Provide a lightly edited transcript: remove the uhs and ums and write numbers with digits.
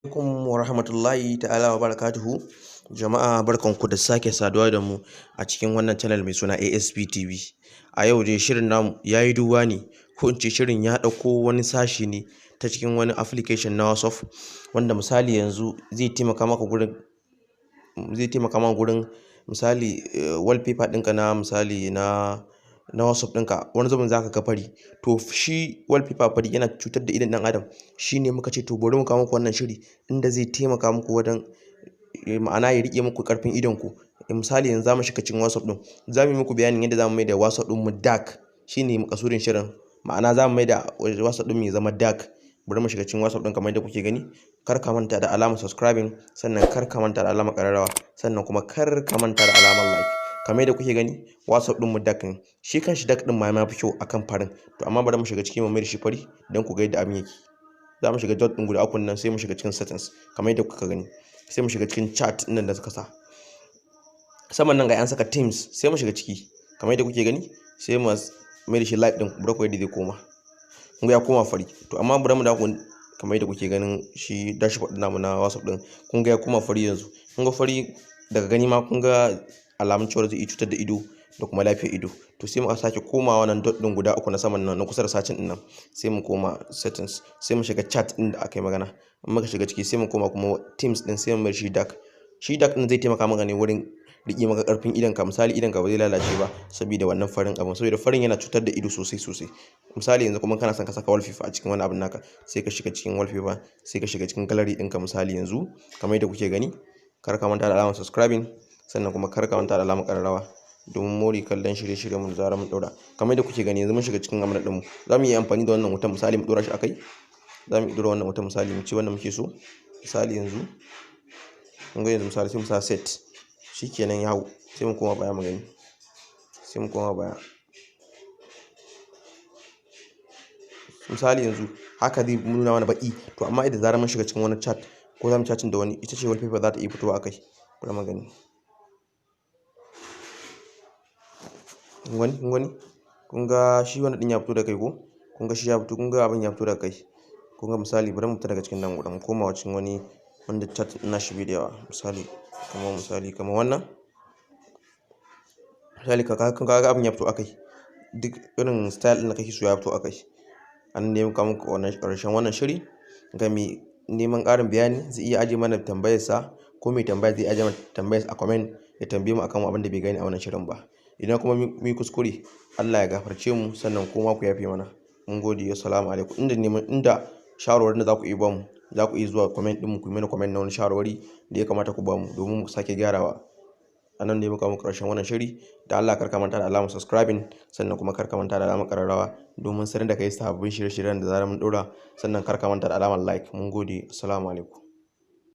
Alaikum wa rahmatullahi ta'ala wa barakatuhu. Jama'a, barkanku da sake saduwa da mu a cikin wannan channel mai suna ASP TV. A yau dai shirin namu ya yi duba ne, ko in ce shirin ya ɗauko wani sashi ne ta cikin wani application na WhatsApp, wanda misali yanzu zai taimaka maka gurin misali wallpaper ɗinka na misali na WhatsApp ɗinka. Wani zubin zaka ga fari. To, shi wallpaper fari yana cutar da idon ɗan adam. Shine muka ce to bari mu kawo muku wannan shiri inda zai taimaka muku wajen, ma'ana ya riƙe muku ƙarfin idon ku. Misali yanzu zamu shiga cikin WhatsApp ɗin, zamu yi muku bayanin yadda zamu maida WhatsApp ɗin mu dark. Shine makasudin shirin, ma'ana zamu maida WhatsApp ɗin mu ya zama dark. Bari mu shiga cikin WhatsApp ɗin kamar yadda kuke gani. Kar ka manta da alamar subscribing, sannan kar ka manta da alamar ƙararrawa, sannan kuma kar ka manta da alamar like. Kamar yadda kuke gani, WhatsApp ɗin mu dark ne. Shi kanshi dark ɗin ma ya fi kyau akan farin. To, amma bari mu shiga ciki mu mai da shi fari don ku ga yadda abin yake. Za mu shiga dot ɗin guda uku nan, sai mu shiga cikin settings kamar yadda kuka gani, sai mu shiga cikin chat ɗin nan da suka sa saman nan. Ga an saka themes, sai mu shiga ciki kamar yadda kuke gani, sai mu mai da shi light ɗin. Bari ku yadda zai koma. Kun ga ya koma fari. To, amma bari mu dawo. Kamar yadda kuke ganin shi dashboard ɗin namu na WhatsApp ɗin, kun ga ya koma fari yanzu. Kun ga fari daga gani ma, kun ga alamun cewa zai iya cutar da ido da kuma lafiyar ido. To, sai mu sake komawa nan dot ɗin guda uku na saman nan, na kusa da searching ɗin nan, sai mu koma settings, sai mu shiga chat ɗin da aka yi magana. In muka shiga ciki, sai mu koma kuma themes ɗin, sai mu mai shi dark. Shi dark ɗin zai taimaka maka ne wurin riƙe maka ƙarfin idonka. Misali, idonka ba zai lalace ba saboda wannan farin abun, saboda farin yana cutar da ido sosai sosai. Misali yanzu kuma kana son ka saka wallpaper a cikin wani abun naka, sai ka shiga cikin wallpaper, sai ka shiga cikin gallery ɗinka. Misali yanzu kamar yadda kuke gani, kar ka manta da alamar subscribing, sannan kuma kar ka manta da alamar ƙararrawa domin more kallon shirye-shiryen mu da zarar mun ɗaura. Kamar yadda kuke gani, yanzu mun shiga cikin abun ɗinmu. Za mu iya amfani da wannan hoton, misali mu ɗora shi a kai. Za mu iya ɗora wannan hoton, misali mu ce wannan muke so. Misali yanzu kun ga yanzu, misali sai mu sa set, shikenan ya hau. Sai mu koma baya mu gani, sai mu koma baya. Misali yanzu haka zai nuna mana baƙi. To, amma idan zarar mun shiga cikin wani chat ko za mu chatting da wani, ita ce wallpaper za ta iya fitowa a kai. Bari mu gani. Kun gani, kun gani, kun ga shi wannan ɗin ya fito da kai ko? Kun ga shi ya fito, kun ga abin ya fito da kai. Kun ga misali, bari mu fita daga cikin nan gurin, mu koma cikin wani wanda chat ɗin nashi bai da yawa. Misali kamar wannan. Misali ka ga abin ya fito a kai. Duk irin style ɗin da kake so ya fito a kai. A nan ne muka kawo muku wannan ƙarshen wannan shiri. Ga mai neman ƙarin bayani zai iya ajiye mana tambayarsa, ko mai tambaya zai ajiye mana tambayarsa a comment, ya tambaye mu akan abin da bai gane a wannan shirin ba. Idan kuma mun yi kuskure, Allah ya gafarce mu, sannan kuma ku yafe mana. Mun gode. Assalamu alaikum. Inda neman inda shawarwarin da za ku iya bamu, za ku iya zuwa comment ɗin mu, ku yi mana comment na wani shawarwari da ya kamata ku bamu domin mu sake gyarawa. A nan ne muka kawo muku ƙarshen wannan shiri. Da Allah kar ka manta da alamar subscribing, sannan kuma kar ka manta da alamar ƙararrawa domin sanar da kai sababbin shirye-shiryen da zarar mun ɗora, sannan kar ka manta da alamar like. Mun gode. Assalamu alaikum.